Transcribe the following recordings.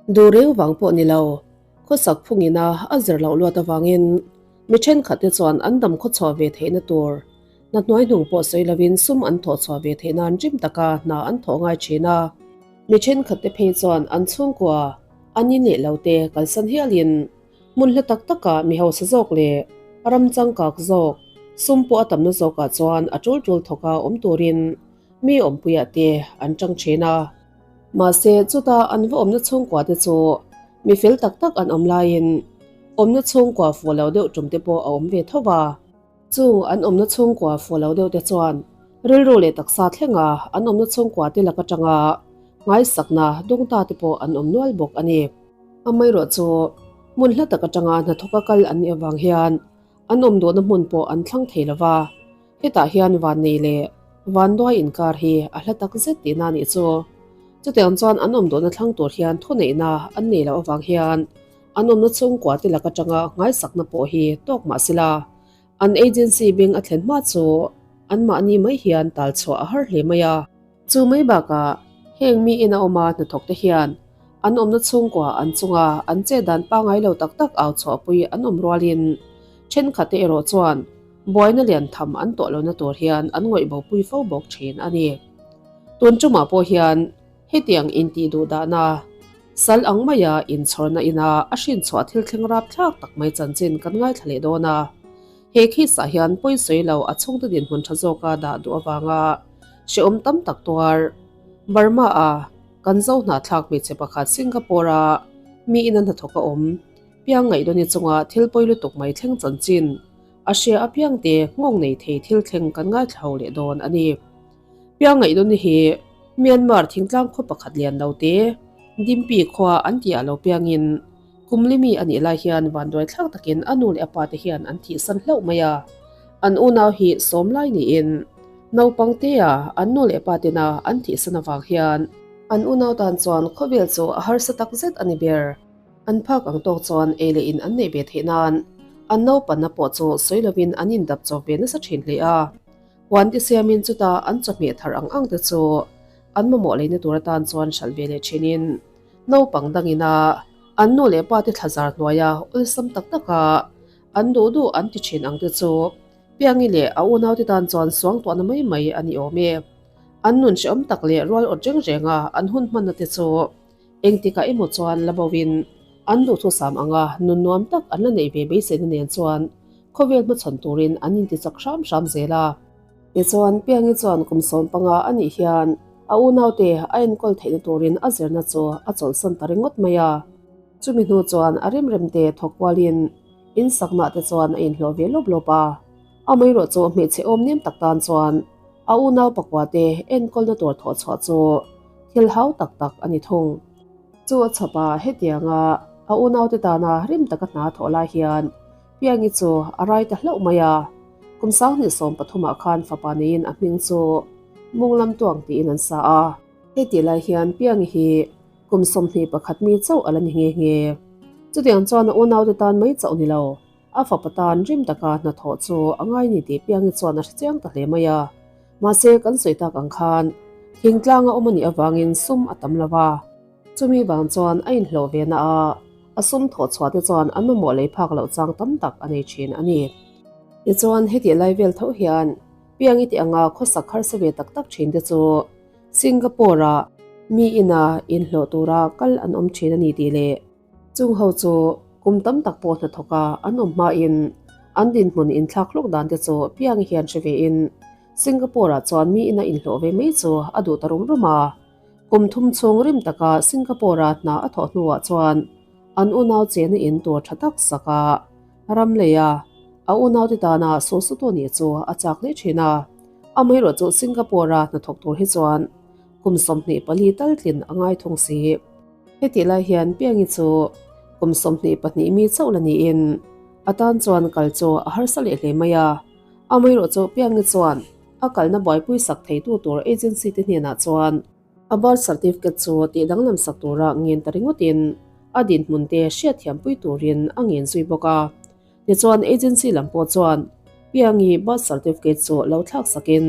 Duh reng vang pawh ni lo, khawsak phungina a zir loh luat avangin mi thenkhatte chuan an dam khawchhuah ve theihna tur hna hnuai hnung pawh sawi lovin sum an thawh chhuah ve theih nan rim taka hna an thawh ngai thin a. Mi thenkhatte phei chuan an chhungkua an in leh lo te kalsan hialin hmun hla tak takah mi hausa zawk leh ram changkak zawk sum pawh a tamna zawkah chuan a tul tul thawka awm turin mi awmpuiah te an tang thin a. Mahse, chuta an va awmna chhungkua te chu mi fel tak tak an awm laiin awmna chhungkua fuh lo deuh tum te pawh a awm ve tho va. Chung an awmna chhungkua fuh lo deuh te chuan rilru leh taksa thlenga an awmna chhungkua te lak atanga ngaisakna dawngta te pawh an awm nual bawk a ni. Amaherawh chu hmun hla tak atanga hnathawka kal an nih avang hian an awm duhna hmun pawh an thlang thei lo va, hetah hian vannei leh vanduai inkar hi a hla tak zet tihna a nih chu. Chutiang chuan an awm duhna thlang tur hian thuneihna an nei loh avang hian an awmna chhungkua te lak atanga ngaisakna pawh hi tawk mah sela, an agency beng a thlen hma chu anmahni mai hian tal chhuah a har hle mai a. Chu mai bakah heng mi ina awma hnathawk te hian an awmna chhungkua an chunga an chet dan pangngai lo tak tak au chhuahpui an awm rualin thenkhat te erawh chuan buaina lian tham an tawh lohna tur hian an ngawih bopui fo bawk thin a ni. Tun tumah pawh hian hetiang intih duh dahna sal ang maia inchhawrna ina a hrinchhuah thil thleng rapthlak tak mai chanchin kan ngaithla leh dawn a. He case ah hian pawisawi lo a chhungte dinhmun tha zawka dah duh avanga hrehawm tam tak tuar Burma a kan zo hnahthlak hmeichhe pakhat Singapore a mi ina hnathawk a awm piang ngaihdawn chunga thil pawi lutuk mai thleng chanchin a hria apiang te nghawng nei thei thil thleng kan ngaithla ho leh dawn a ni. Piang ngaihdawn hi Myanmar thingtlang khaw pakhat lian lo te Dimpi khua an tih ah lo piangin Kum limi a nih lai hian vanduai thlak takin a nu leh a pa te hian an thihsan hlauh mai a, an unau hi sawm lai niin naupang tea an nu leh pa tena an thihsan avang hian an unau tan chuan khawvel chu a harsa tak zet a ni ber. An phak ang tawk chuan ei leh in an neih ve theih nan an naupanna pawh chu sawi lovin an indap chawp ve nasa thin hle a. Huan ti siamin chuta an chawhmeh thar ang ang te chu an mamawh leina tur atan chuan hralh ve leh thinin Naupang dangina an nu leh pa te thlazar hnuaia awlsam tak taka an duh duh an ti thin ang te chu Piangi leh a unaute tan chuan suangtuahna mai mai a ni awm e. An nun hrehawm tak leh rual awt reng renga an hun hmanna te chu engtikah emaw chuan la boin an duhthusam anga nun nuam tak an la neih ve beiseina nen chuan khawvel hmachhawn turin an intichak hram hram zel a. Tichuan, Piangi chuan kum 15 a nih hian a unaute a enkawl theihna turin a zirna chu a chawlhsan ta ringawt mai a. Chumi hnu chuan a remremte thawk kualin in saknah te chuan a inhlawh ve lawp lawp a. Amaherawh chu hmeichhe awm nem tak tan chuan a unau pakuate enkawlna tur thawh chhuah chu thil hau tak tak a ni thung. Chu a chhap a, hetianga a unaute tana rim taka hna thawh lai hian Piangi chu a rai ta hlauh mai a, kum 2013ah khan fapa neiin a hming chu Munglam Tuang tiin an sa a. Heti lai hian Piangi hi kum 21 mi chauh a la ni nghe nghe. Chutiang chuan a unaute tan mai chauh ni lo, a fapa tan rim taka hnathawh chu a ngai ni tih Piangi chuan a hre chiang ta hle mai a. Mahse kan sawi tak ang khan thingtlanga awm a nih avangin sum a tam lo va. Chumi vang chuan a inhlawh ve na a, a sum thawh chhuah te chuan an mamawh lei phak loh chang tam tak a nei thin a ni. Tichuan hetih lai vel tho hian Piangi tih anga khawsak harsa ve tak tak thin te chu Singapore-ah mi ina inhlawh tura kal an awm thin a ni tih leh chung ho chu kum tam tak pawh hnathawka an awm hmain an dinhmun inthlak hlawk dan te chu Piangi hian hre vein Singapore-ah chuan mi ina inhlawh ve mai chu a duh ta rum rum a. Kum thum chhung rim taka Singapore-a hna a thawh hnuah chuan an unau chena in tur tha tak sak a, ram leia a unaute tana sawhsutu nih chu a chak hle thin a. Amaherawh chu Singapore-a hnathawk tur hi chuan kum 24 tal tlin a ngai thung si. Hetih lai hian Piangi chu kum 22 mi chauh la niin a tan chuan kal chu a harsa leh hle mai a. Amaherawh chu Piangi chuan A kalna buaipui sak theitu tur agency te hnenah chuan a birth certificate chu tih danglam sak tura ngen ta ringawtin a dinhmun te hriatthiampui turin a ngen zui bawk a. Tichuan agency lam pawh chuan Piangi birth certificate chu lo thlak sakin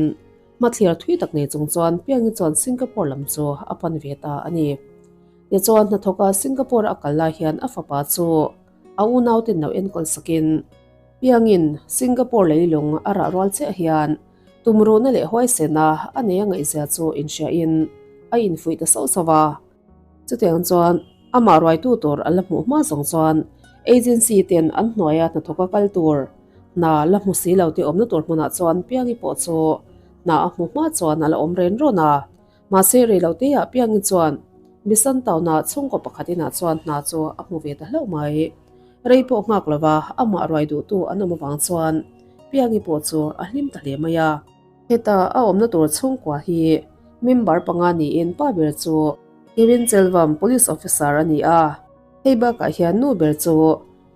hmathlir thui tak nei chung chuan Piangi chuan Singapore lam chu a pan ve ta a ni. Tichuan hnathawka Singapore a kal lai hian a fapa chu a unauten lo enkawl sakin Piangin Singapore leilung a rah rual chiah hian tumruhna leh huaisena a nei a ngaihzia chu inhriain a infuih ta sauh sauh a. Chutiang chuan amah ruaitu tur a la hmuh hma zawng chuan agency ten an hnuaia hnathawka kal tur hna la hmu si lo te awmna tur hmunah chuan Piangi pawh chu hna a hmu hma chuan a la awm ren rawn a. Mahse rei lo te ah Piangi chuan Bisan town ah chhungkaw pakhat inah chuan hna chu a hmu ve ta hlauh mai. Rei pawh nghak lova amah ruai duhtu an awm avang chuan Piangi pawh chu a hlim ta hle mai a. Heta a awmna tur chhungkua hi member panga niin pa ber chu Kevin Chelvam Police Officer a ni a, hei bakah hian nu ber chu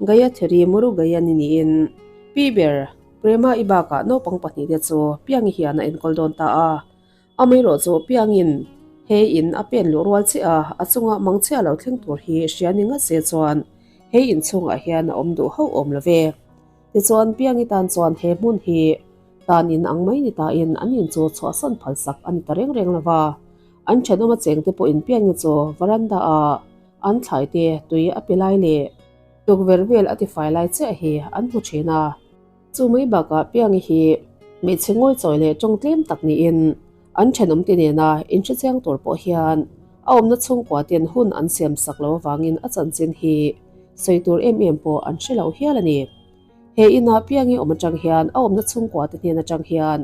Gayatheri Murugayani niin pi ber Prema i bakah naupang pahnihte chu Piangi hian a enkawl dawn ta a. Amaherawh chu Piangin he in a pen luh rual chiah a, a chunga mangchhia lo thleng tur hi hria ni ngat se chuan he in chhungah hian a awm duh hauh awm lo ve. Tichuan Piangi tan chuan he hmun hi tan in ang mai ni tain an in chu chhuahsan phalsak a ni ta reng reng lo va. An thenawm a chengte pawhin Piangi chu veranda ah an thlai te tui a pe lai leh tukverh vel a tifai lai chiah hi an hmu thin a. Chu mai bakah Piangi hi hmeichhe ngawichawi leh tawng tlem tak niin an thenawm te nena inhrechiang tur pawh hian a awmna chhungkua ten hun an siam sak lo avangin a chanchin hi sawi tur em em pawh an hre lo hial a ni. He inah Piangi awm atang hian a awmna chhungkua te hnen atang hian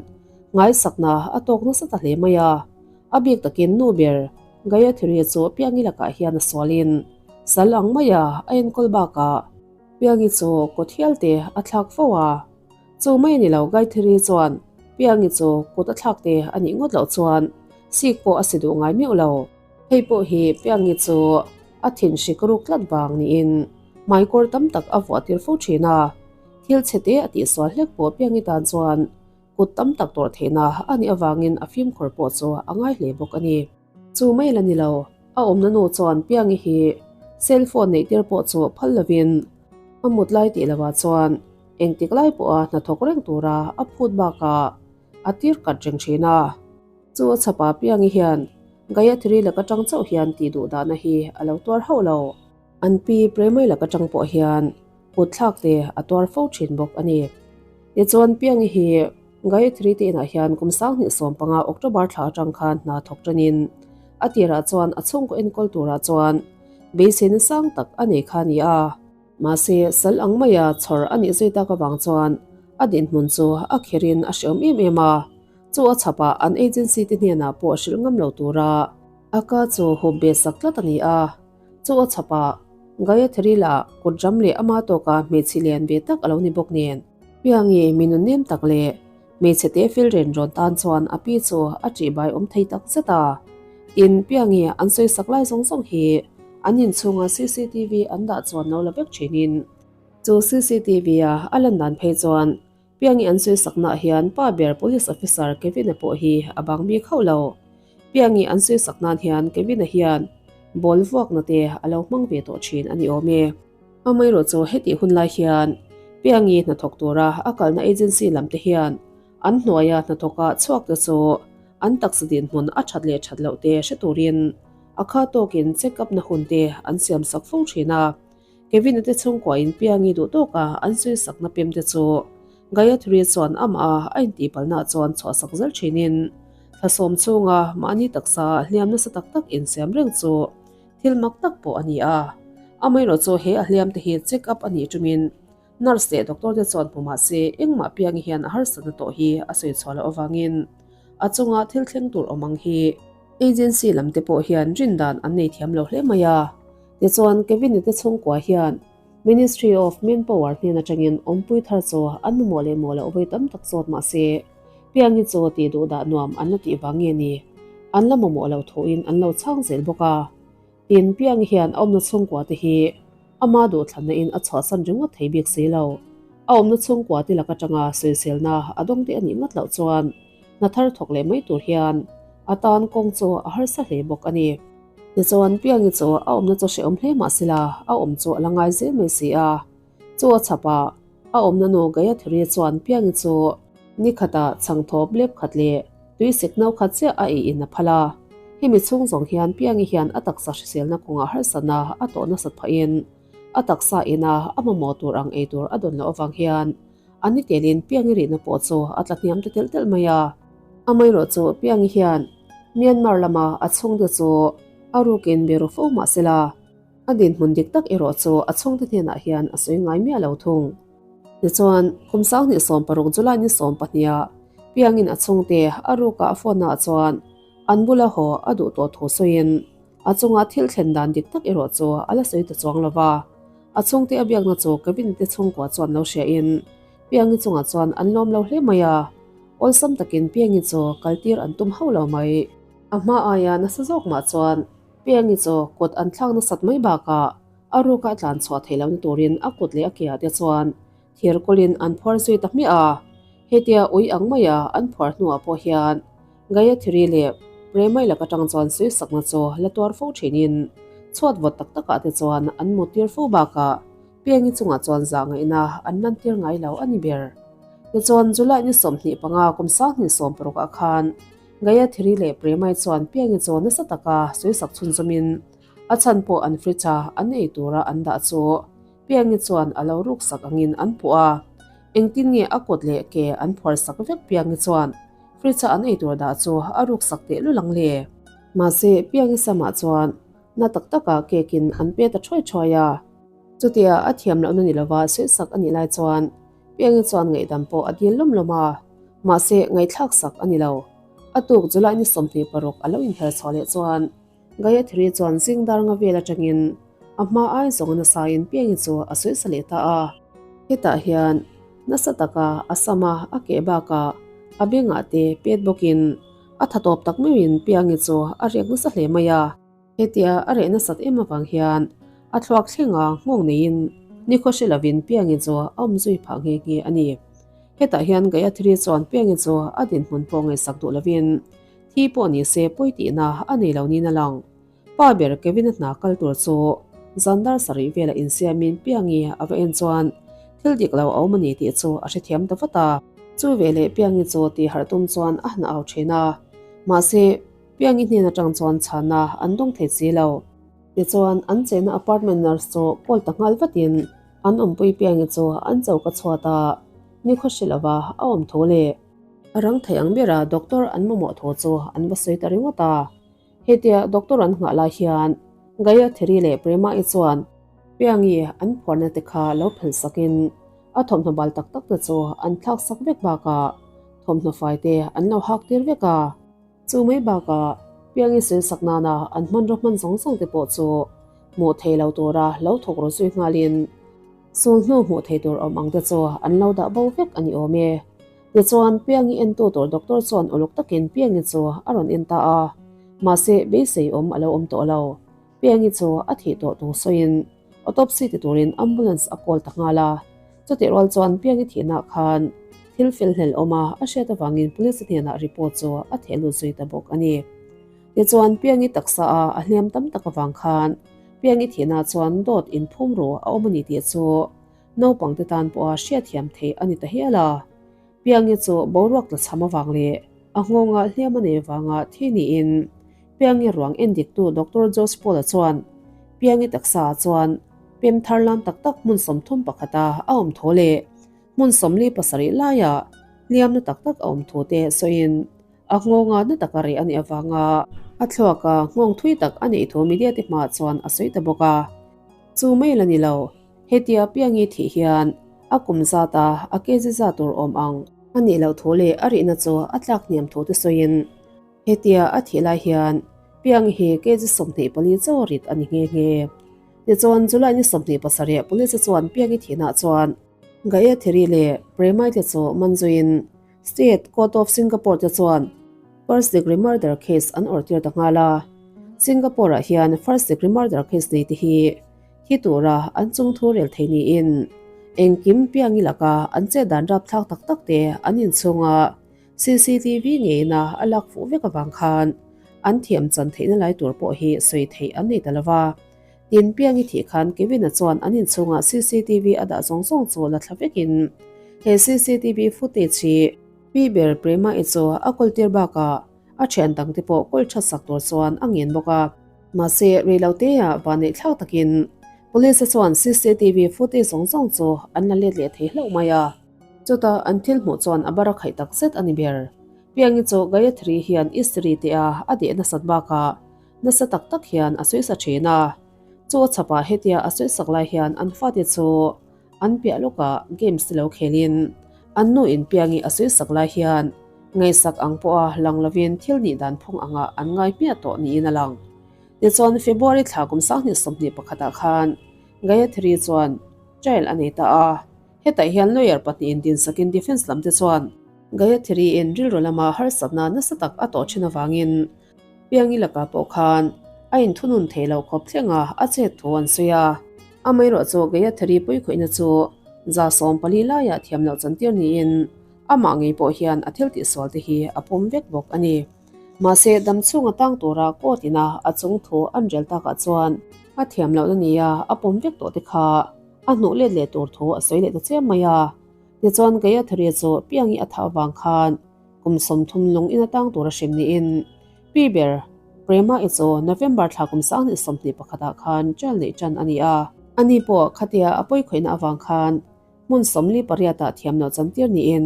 ngaisakna a tawk nasa ta hle mai a, a bik takin nu ber Gayathri chu Piangi lakah hian a sualin sal ang maia a enkawl bakah Piangi chu kut hial te a thlak fo a, chu mai a ni lo Gaithiri chuan Piangi chu kut a thlak te a nih ngawt loh chuan sik pawh a si duh ngai meuh lo. Hei pawh hi Piangi chu a thin hrik ruk tlat vang niin hmaikawr tam tak a vuah tir fo thin a, thil chhe te a tihsual hlek pawh Piangi tan chuan kut tam tak tawrh theihna a nih avangin a fimkhur pawh chu a ngai hle bawk a ni. Chu mai la ni lo, a awmna nu chuan Piangi hi cell phone neih tir pawh chu phal lovin a mut lai tih lovah chuan engtik lai pawha hnathawk reng tura a phut bakah a tir kat reng thin a. Chu a chhapa Piangi hian Gayathri laka tang chauh hian tih duh dahna hi a lo tuar hauh lo. An pi Premai laka tang pawh hian kut thlak te a tuar fo thin bawk a ni. Tichuan Piangi hi Gayathri te inah hian kum 2015 October thla atang khan hna thawk tanin a tirah chuan a chhungkaw enkawl turah chuan beiseina sang tak a nei kha a ni a. Mahse sal ang maia chhawr a nih zui tak avang chuan a dinhmun chu a kherin a hreawm em em a, chu a chhapah an agency te hnenah pawh hrilh ngam lo tura a ka chu hup be sak tlat a ni a. Chu a chhapah Gayathri lah kut ram leh ama tawka hmeichhe lian ve tak a lo ni bawk nen. Piangi mi nunnem tak leh hmeichhe te fel ren rawn tan chuan a pi chu a ṭihbai awm thei tak zet a. Tin, Piangi an sawi sak lai zawng zawng hi an inchhunga cctv an dah chuan lo la vek ṭhinin chu cctv a a lan dan phei chuan Piangi an sawi saknaah hian pa ber Police Officer Kevin-a pawh hi a bang bik hauh lo. Piangi an sawi sak nan hian Kevin-a hian ball vuakna te a lo hmang ve tawh thin a ni awm e. Amaherawh chu hetih hun lai hian Piangi hnathawk tura a kalna agency lam te hian an hnuaia hnathawka chhuak te chu an taksa dinhmun a that leh that loh te hre turin a kha tawkin check up na hun te an siam sak fo thin a. Kevin-a te chhungkuain Piangi duh tawka an sawi sakna pem te chu Gayathri chuan amah a intihpalna chuan chhuahsak zel thinin thlasawm chhunga mahni taksa hliam nasa tak tak insiam reng chu thil mak tak pawh a ni a. Amaherawh chu he a hliam te hi check up a nih tumin nurse leh doctor te chuan hmu mah se engmah Piangi hian a harsatna tawh hi a sawi chhuah loh avangin a chunga thil thleng tur awm ang hi agency lam te pawh hian rindan an nei thiam lo hle mai a. Tichuan, Kevin-i te chhungkua hian Ministry of Manpower hnen atangin awmpui thar chu an mamawh leh mawh loh vawi tam tak zawt mah se, Piangi chu tih duh dah nuam an la tih vang nge ni, an la mamawh loh thuin an lo chhang zel bawk a. Tin, Piangi hian a awmna chhungkua te hi ama duhthlanna in a chhuahsan ringawt thei bik si lo. A awmna chhungkua te lak atanga sawiselna a dawng te a nih ngawt loh chuan hna thar thawk leh mai tur hian a tan kawng chu a harsa hle bawk a ni. Tichuan, Piangi chu a awmna chu hrehawm hle mah sela, a awm chu a la ngai zel mai si a. Chu a chhapah, a awmna nu Gayathri chuan Piangi chu ni khatah chhangthawp lep khat leh tui sik no khat chiah a ei in a phal a. Hemi chhung zawng hian Piangi hian a taksa hriselna kawngah harsatna a tawh nasat phahin a taksa ina a mamawh tur ang ei tur a dawn loh avang hian a ni telin Piangi rihna pawh chu a tla hniam ta telh telh mai a. Amaherawh chu Piangi hian Myanmar lama a chhungte chu a rukin be ru fo mah sela, a dinhmun dik tak erawh chu a chhungte hnenah hian a sawi ngai miah lo thung. Tichuan, kum 2016 July ni sawmpahniha Piangin a chhungte a ruka a phone naah chuan an bula haw a duh tawh thu sawiin a chunga thil thlen dan dik tak erawh chu a la sawi ta chuang lo va. A chhungte a biakna chu Kevin te chhungkua chuan lo hriain Piangi chungah chuan an lawm lo hle mai a, awlsam takin Piangi chu kaltir an tum hauh lo mai. A hma aia nasa zawk mah chuan Piangi chu kut an thlak nasat mai bakah a ruka a tlan chhuah theih lohna turin a kut leh a ke ah te chuan thir kawlin an phuar zui ta hmiah a. Hetia ui ang maia an phuar hnuah pawh hian Gayathri leh Premai lak atang chuan sawisakna chu la tuar fo thinin chhuat vawt tak takah te chuan an mut tir fo bakah Piangi chungah chuan zah ngaihna an lan tir ngai lo a ni ber. Tichuan July ni 25 kum 2016 ah khan Gayathri leh Premai chuan Piangi chu nasa taka sawisak chhunzawmin A chhan pawh an fridge a an ei tura an dah chu Piangi chuan a lo ruk sak angin an puh a. Engtin nge a kut leh ke an phuar sak vek Piangi chuan fridge a an ei tur dah chu a ruk sak teh lul ang le. Mahse Piangi samah chuan na tak taka cake in an pe ta thuai thuai a. Chutia a thiam lohna ni lova sawi sak a nih lai chuan Piangi chuan ngaihdam pawh a dil lawm lawm a, mahse ngaihthlak sak a ni lo. A tuk July ni 26 a lo inher chhuah leh chuan Gayathri chuan zing dar nga vel atangin a hma ai zawng a nasain Piangi chu a sawi sa leh ta a. Hetah hian nasa taka a sama a keh bakah a bengah te pet bawkin a tha tawp tak meuhin Piangi chu a riak nasa hle mai a. Hetia a reh nasat em avang hian a thluak thlenga nghawng neiin nikhaw hre lovin Piangi chu a awm zui phah nghe nghe a ni. Hetah hian Gayathri chuan Piangi chu a dinhmun pawh ngaihsak duh lovin Thi pawh ni se pawi tihna a nei lo niin a lang. Pa ber Kevin-a hna kal tur chu zan dar sarih vela insiamin Piangi a va en chuan thil dik lo a awm a ni tih chu a hrethiam ta vat a. Chu veleh Piangi chu tih harh tum chuan a hna au thin a, mahse Piangi hnen atang chuan chhana an dawng thei si lo. Tichuan an chenna apartment nurse chu call ta nghal vatin an awmpui Piangi chu an choka chhuat a, nikhaw hre lova a awm tho leh. A rang thei ang bera doctor an mamawh thaw chu an va sawi ta ringawt a. Hetia doctor an nghah lai hian Gayathri leh Prema-i chuan Piangi an phuarna te kha lo phelh sakin a thawmhnaw bal tak tak te chu an thlak sak vek bakah thawmhnaw fai te an lo hak tir vek a. Chu mai bakah Piangi sawi sak nana an hmanraw hman zawng zawng te pawh chu hmuh thei lo tura lo thawk rawh zui nghalin sul hnu hmuh thei tur awm ang te chu an lo dah bo vek a ni awm e. Tichuan, Piangi entu tur doctor chuan uluk takin Piangi chu a rawn en ta a, mahse beisei awm a lo awm tawh lo. Piangi chu a thih tawh tung sawiin autopsy ti turin ambulance a call ta nghal a. Chutih rual chuan Piangi thihna khan thil fel hlel awm a a hriat avangin police hnenah report chu a theh lut zui ta bawk a ni. Tichuan, Piangi taksa a a hliam tam tak avang khan Piangi thihna chuan dawt inphum ru a awm a ni tih chu Naupangte tan pawha hriatthiam theih a ni ta hial a. Piangi chu boruak tla chham avang leh a nghawnga hliam a nei vanga thi niin Piangi ruang en diktu Doctor Josh Paul-a chuan Piangi taksaah chuan pem thar lam tak tak hmun 31 a a awm tho leh hmun 47 laia hliamna tak tak a awm thu te sawiin a nghawnga na taka reh a nih avanga a thluaka nghawng thui tak a neih thu media te hmaah chuan a sawi ta bawk a. Chu mai la ni lo. Hetia Piangi thih hian a kum zat a a kg zat tur awm ang a nih loh thu leh a rihna chu a tlak hniam thu te sawiin hetia a thih lai hian Piangi hi kg 24 chaw rit a ni nghe nghe. Tichuan July ni 27 police chuan Piangi thihna chuan Gayathri leh Premai te chu man zuiin State Court of Singapore te chuan first degree murder case an awrh tir ta nghal a. Singapore ah hian first degree murder case nei te hi Thi tura an chung thu rel thei niin engkim piangi laka an chet dan rapthlak tak tak te an inchhunga CCTV ngeina a lak fuh vek avang khan an thiam chan theihna lai tur pawh hi sawi theih an nei ta lova. Tin, piangi thih khan Kevin-a chuan an inchhunga CCTV a dah zawng zawng chu la thla vekin he CCTV footage hi Pi ber Prema-i chu a kawltir bakah. a thian dangte pawh kawl that sak tur chuan a ngen bawk a. Mahse, reiloteah vanneih thlak takin Police te chuan cctv footage zawng zawng chu an la let leh thei hlauh mai a. Chutah an thil hmuh chuan a bar a khaih tak zet a ni ber. Piangi chu Gayathri hian istiri te a a deh nasat bakah nasa tak tak hian a sawi sa thin a. Chu a chhapah hetia a sawi sak lai hian an fate chu an piah lawkah games te lo khelin an nu in Piangi a sawi sak lai hian ngaihsak ang pawha lang lovin thil nih dan phung angah an ngai hmiah tawh niin a lang. Tichuan February thla kum 2021 ah khan Gayathri chuan trial a nei ta a. Hetah hian lawyer pahnihin dinsakin defence lam te chuan Gayathri-in rilru lama harsatna nasa tak a tawh thin avangin Piangi lakah pawh khan a inthunun thei lo khawp thlenga a chet thu an sawi a. Amaherawh chu Gayathri puikhawihna chu 14 laiah thiam loh chantir niin amah ngei pawh hian a thil tihsual te hi a pawm vek bawk a ni. Mahse dam chhunga tang tura court ina a chung thu an rel takah chuan a thiam lohna nia a pawm vek tawh te kha a hnuh let leh tur thu a sawi leh ta chiam mai a. Tichuan Gayathri chu Piangi a thah avang khan kum 30 lung in atang tur a hrim niin Pi ber Prema i chu November thla kum 2021 ah khan trial neih tan a ni a. Ani pawh khatia a pawikhawihna avang khan hmun 48 ah thiam loh chantir niin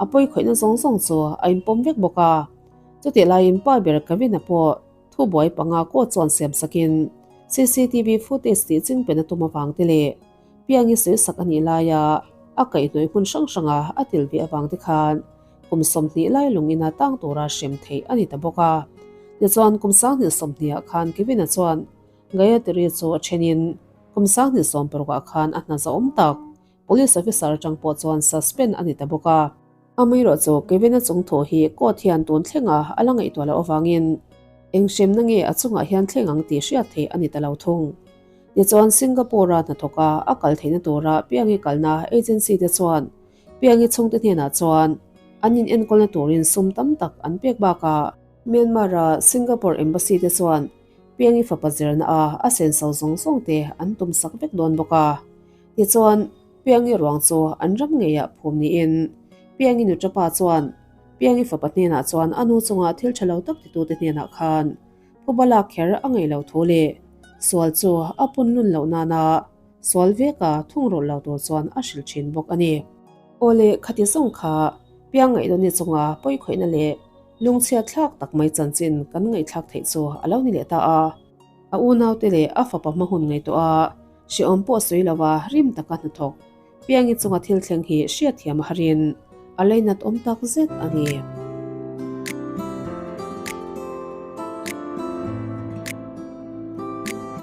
a pawikhawihna zawng zawng chu a inpawm vek bawk a. Chutih laiin pa ber Kavin-a pawh thubuai panga court chuan siam sakin cctv footage tih chingpen a tum avang te leh Piangi sawisak a nih laia a kaihhnawih hmun hrang hranga a tel ve avang te khan kum 20 lai lung ina tang tura hrem theih a ni ta bawk a. Tichuan kum 2020 ah khan Kevin-a chuan Gayatri chu a thenin kum 2016 ah khan a hna zahawm tak Police officer atang pawh chuan suspend a ni ta bawk a. Amaherawhchu Kevin-a chung thu hi court hian tun thlenga a la ngaihtuah loh avangin eng hremna nge a chungah hian thleng ang tih hriat theih a ni ta lo thung. Tichuan Singapore-a hnathawka a kal theihna tura Piangi kalna agency te chuan Piangi chhungte hnenah chuan an in enkawlna turin sum tam tak an pek bakah Myanmar-a Singapore Embassy te chuan Piangi fapa zirna a a senso zawng zawng te an tum sak vek dawn bawk a. Tichuan Piangi ruang chu an ram ngeiah phum niin Piangi nuṭapa chuan Piangi fapa hnenah chuan a nu chunga thil ṭha lo tak titute hnenah khan phuba lak kher a ngaih lo thu leh sual chu a pun lun loh nana sual veka thungrulh lo tur chuan a hrilh ṭhin bawk a ni. Awle khati zawng kha Piang ngaihnawn chunga pawikhawihna leh lungchhiat thlak tak mai chanchin kan ngaihthlak theih chu a lo ni leh ta a. A unaute leh a fapa hma hun ngaihtuah a, hrehawm pawh sawi lova rim taka hnathawk Piangi chunga thil thleng hi hriatthiam a harin a leinat awm tak zet a ni.